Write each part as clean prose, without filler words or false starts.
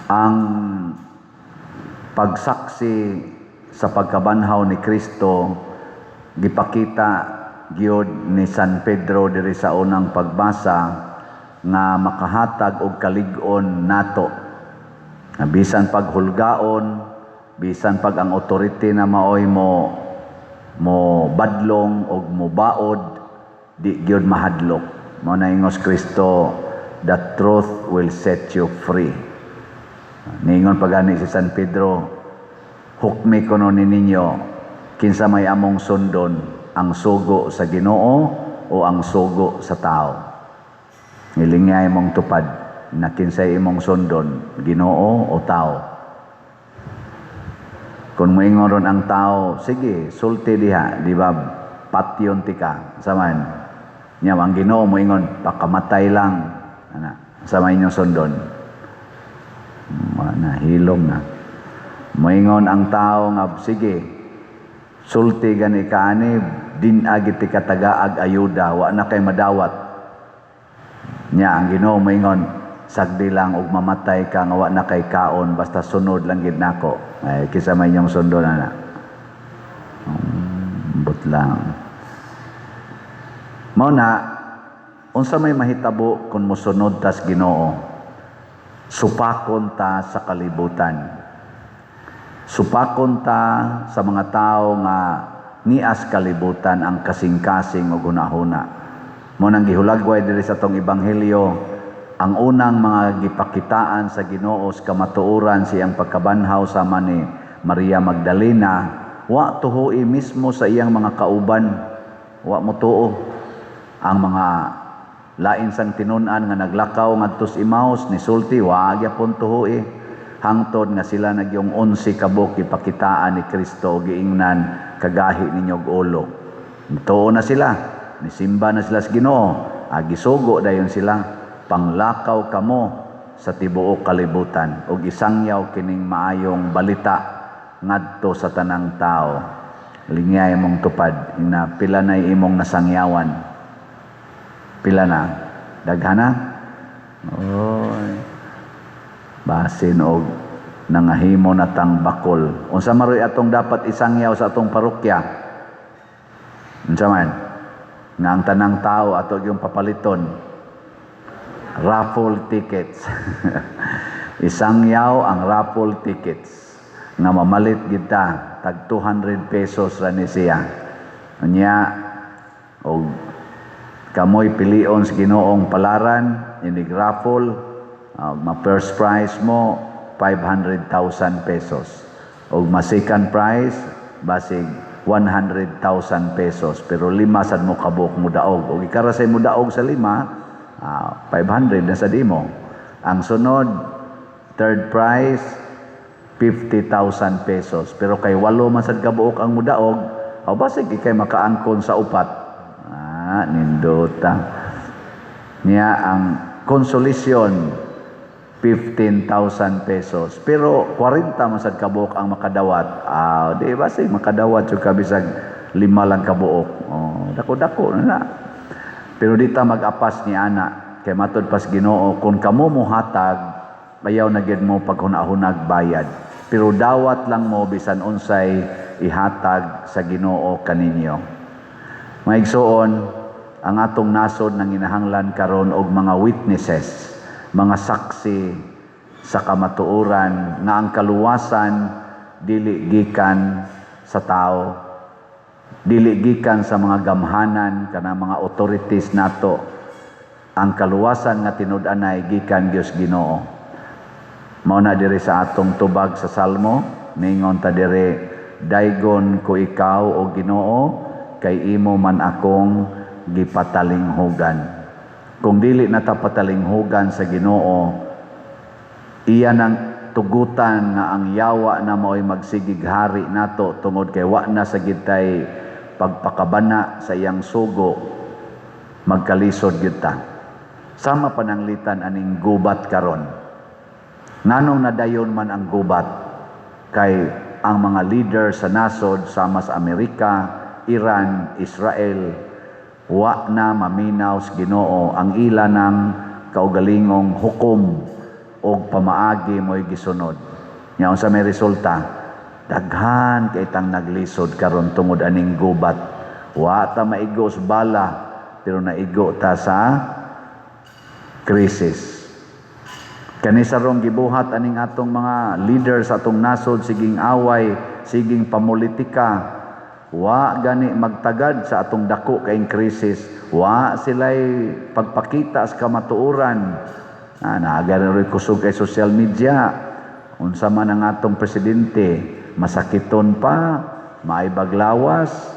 Ang pagsaksi sa pagkabanhaw ni Kristo gipakita gyud ni San Pedro diri sa unang pagbasa nga makahatag og kalig-on nato. Nga bisan paghulgaon, bisan pag ang authority na maoy mo mo badlong og mo baod, di gyud mahadlok. Mao na ingos Kristo, "The truth will set you free." Niingon pa gani si San Pedro, "Hukmi kuno ni ninyo, kinsa may among sundon, ang sugo sa Ginoo o ang sugo sa tao?" Ngilingay mong tupad na kinsay imong sundon, Ginoo o tao. Kung moingon ron ang tao, "Sige, sulti diha, di ba, patyon tika," saman. Nya ang Ginoo moingon, "Pakamatay lang." Ana, sa may inyong sundon. Na hilom na. Moingon ang tao nga, "Sige, sulti gani ka ani, din-agi ti katagaag ayuda, wa na kay madawat." Nya ang Ginoo moingon, "Sagdi lang og mamatay ka nga wa na kay kaon, basta sunod lang gid nako." Ay, kinsa may inyong sundon ana? But lang. Mao na unsa may mahitabo kung mosunod tas Ginoo? Supakon ta sa kalibutan. Supakon ta sa mga tao nga nias kalibutan ang kasing-kasing o hunahuna. Mao nang gihulagway diri sa atong ebanghelyo, ang unang mga gipakitaan sa Ginoo sa kamatuoran, siyang pagkabanhaw sama ni Maria Magdalena, wa tuhui mismo sa iyang mga kauban, wa mo tuo. Ang mga lain sang tinun-an nga naglakaw ngadto sa Emmaus ni sulti, wa gyapon tuhui hangtod nga sila nagyong 11 kabuok gipakitaan ni Kristo, giingnan, "Kagahi ninyo og ulo." Tuo na sila, nisimba na sila sa Ginoo, gisugo dayon sila, "Panglakaw kamo sa tibuok kalibutan ug isangyaw kining maayong balita ngadto sa tanang tao." Lingay mong tupad ina, pila na imong nasangyawan? Pila na? Daghan na? Oy. Basin og nangahimo na tang bakol. Unsa maroy atong dapat isangyaw sa atong parokya? Unsa man? Nga ang tanang tao ato yung papaliton. Raffle tickets. Isangyaw ang raffle tickets. Nga mamalit kita tag 200 pesos ra ni siya. Unya og kamoy pilion sa Ginoong palaran inig raffle, ma first prize mo 500,000 pesos og ma second prize basig 100,000 pesos, pero lima sad mo kabuok mo daog og ikarasay mo daog sa lima, 500 na sa imo. Ang sunod, third prize, 50,000 pesos, pero kay walo man sad kabuok ang mudaog o basig ikay makaangkon sa upat. Nindota niya. Ang consolation, 15,000 pesos, pero 40 man sad kabuok ang makadawat. Di basig makadawat jud ka bisag lima lang kabuok. Oh, dako-dako na na. Pero di ta mag-apas ni ana kay matud pas Ginoo, kung kamo mohatag, ayaw na gyud mo paghuna-hunag bayad, pero dawat lang mo bisan unsay ihatag sa Ginoo kaninyo. Mga igsoon, ang atong nasod nang ginahanglan karon og mga witnesses, mga saksi sa kamatuoran nga ang kaluwasan dili gikan sa tao, dili gikan sa mga gamhanan kana mga authorities nato. Ang kaluwasan nga tinud-anay gikan Dios Ginoo. Mao na diri sa atong tubag sa Salmo, ningon ta diri, "Daygon ko ikaw, o Ginoo, kay imo man akong gipatalinghugan." Kung dili na ta patalinghugan sa Ginoo, iya nang tugutan nga ang yawa na mao'y magsigig hari nato tungod kay wa na sa gitay pagpakabana sa iyang sugo, magkalisod gyud ta. Sama pananglitan aning gubat karon. Nganong nadayon man ang gubat? Kay ang mga leader sa nasod sama sa Amerika, Iran, Israel, wa na maminaw sa Ginoo ang ila ng kaugalingong hukom. Og pamaagi mo'y gisunod. Nya unsa may resulta? Daghan kay tang naglisod karon tungod aning gubat. Wa ta maigo sa bala, pero naigo ta sa krisis. Kani sa rong gibuhat aning atong mga leaders sa atong nasod, siging away, siging pamulitika, wa gani magtagad sa atong dako kaing krisis, wa sila'y pagpakita sa kamatuoran. Ah, naa gani ro'y kusog kay social media. Unsa man ang atong presidente, masakiton pa, maay baglawas,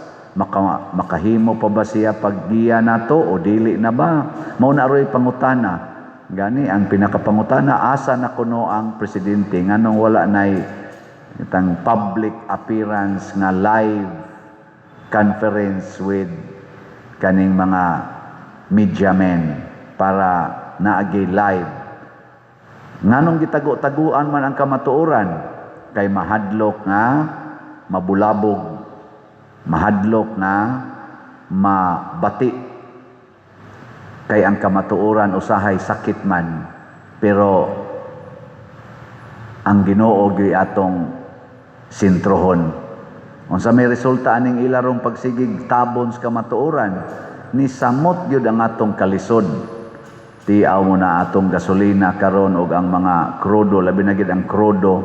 makahimo pa ba siya paggiya nato o dili na ba? Mao na ro'y pangutana. Gani ang pinakapangutana, asa na kuno ang presidente? Nganong wala nay itang public appearance nga live conference with kaning mga media men para naagi live? Nganong gitago-taguan man ang kamatuoran? Kay mahadlok nga mabulabog, mahadlok na mabati, kay ang kamatuoran usahay sakit man, pero ang Ginoo gyud atong sentrohon. Unsa may resulta aning ilarong pagsigig tabon sa kamatuoran? Ni samot gyud ang atong kalisod. Tiaw mo na atong gasolina karon og ang mga krudo, labi na gid ang krudo,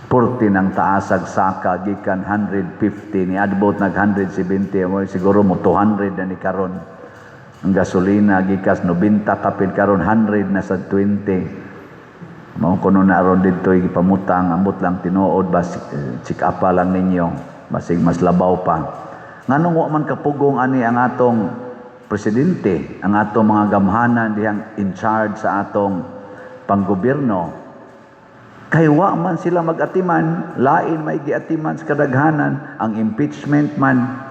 purti ng taasag saka gikan 150, niadbot nag 170 mo, siguro mo 200 na ni karon. Ang gasolina gikas 90 kapin, karon 100 na sa 20. Mao kuno na aron didto gipamutang, ambot lang tinuod, bas check up pa lang ninyo, basig mas labaw pa. Nganong wa man kapugong ani ang atong presidente, ang atong mga gamhanan dihang in charge sa atong panggobyerno? Kay wa man sila mag-atiman, lain may giatiman sa kadaghanan, ang impeachment man,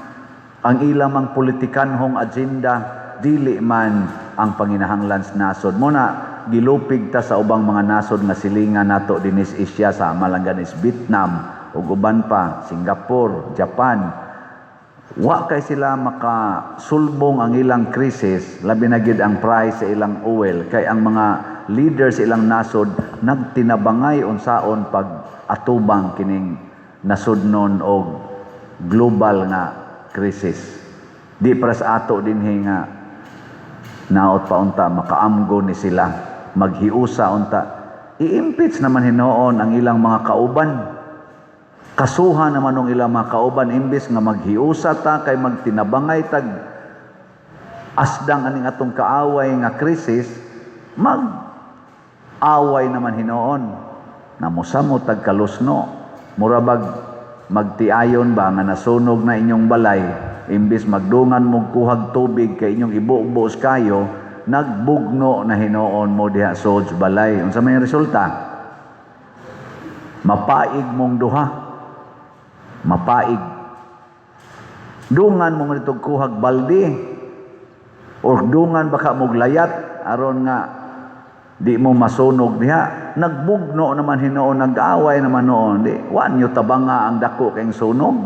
ang ilang mang politikanhong agenda, dili man ang panginahanglan sa nasod. Mao na gilupig ta sa ubang mga nasod nga silingan nato dinis Asia, sa malanggan is Vietnam ug uban pa, Singapore, Japan. Wa kay sila makasulbong ang ilang krisis, labi na gyud ang price sa ilang oil, kay ang mga leaders sa ilang nasod nagtinabangay unsaon pag atubang kining nasudnon og global nga krisis. Di para sa ato dinhi nga naot pa unta makaamgo ni sila, maghiusa unta. I-impeach naman hinuon ang ilang mga kauban. Kasuhan naman ng ilang mga kauban imbes nga maghiusa ta kay magtinabangay tag asdang aning atong kaaway nga krisis, mag away naman hinuon. Namusamot tag kalusno. Mura bag magtiayon ba nga nasunog na inyong balay, imbes magdungan mong kuhag tubig kay inyong ibugbos kayo, nagbugno na hinuon mo diha soj balay. Unsa may resulta? Mapaig mong duha. Mapaig. Dungan mo nito kuhag balde or dungan baka mog layat aron nga di mo masunog diha. Nagbugno naman hinuon, nag-away naman noon. Di, wa nyo tabanga ang dako kayong sunog.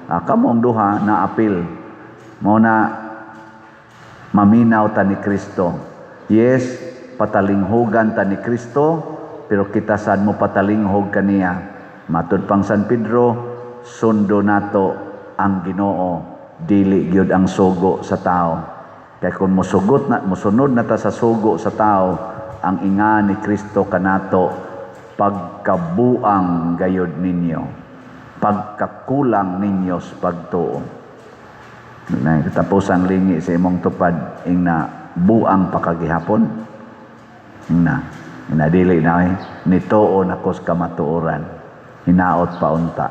Ah, kamong duha na apil. Mao na maminaw ta ni Kristo. Yes, patalinghugan ta ni Kristo, pero kita sad mo patalinghog kaniya. Matud pang San Pedro, sundo nato ang Ginoo, dili gyud ang sugo sa tao. Kay kung mosugot na, mosunod na ta sa sugo sa tao, ang inga ni Kristo kanato, "Pagkabuang gayod ninyo, pagkakulang ninyo sa pagtuo." Na tapos ang lingi sa imong tupad, ing na buang pakagihapon. Ing na ina dili na eh, nituo na kos kamatuoran. Hinaot pa unta.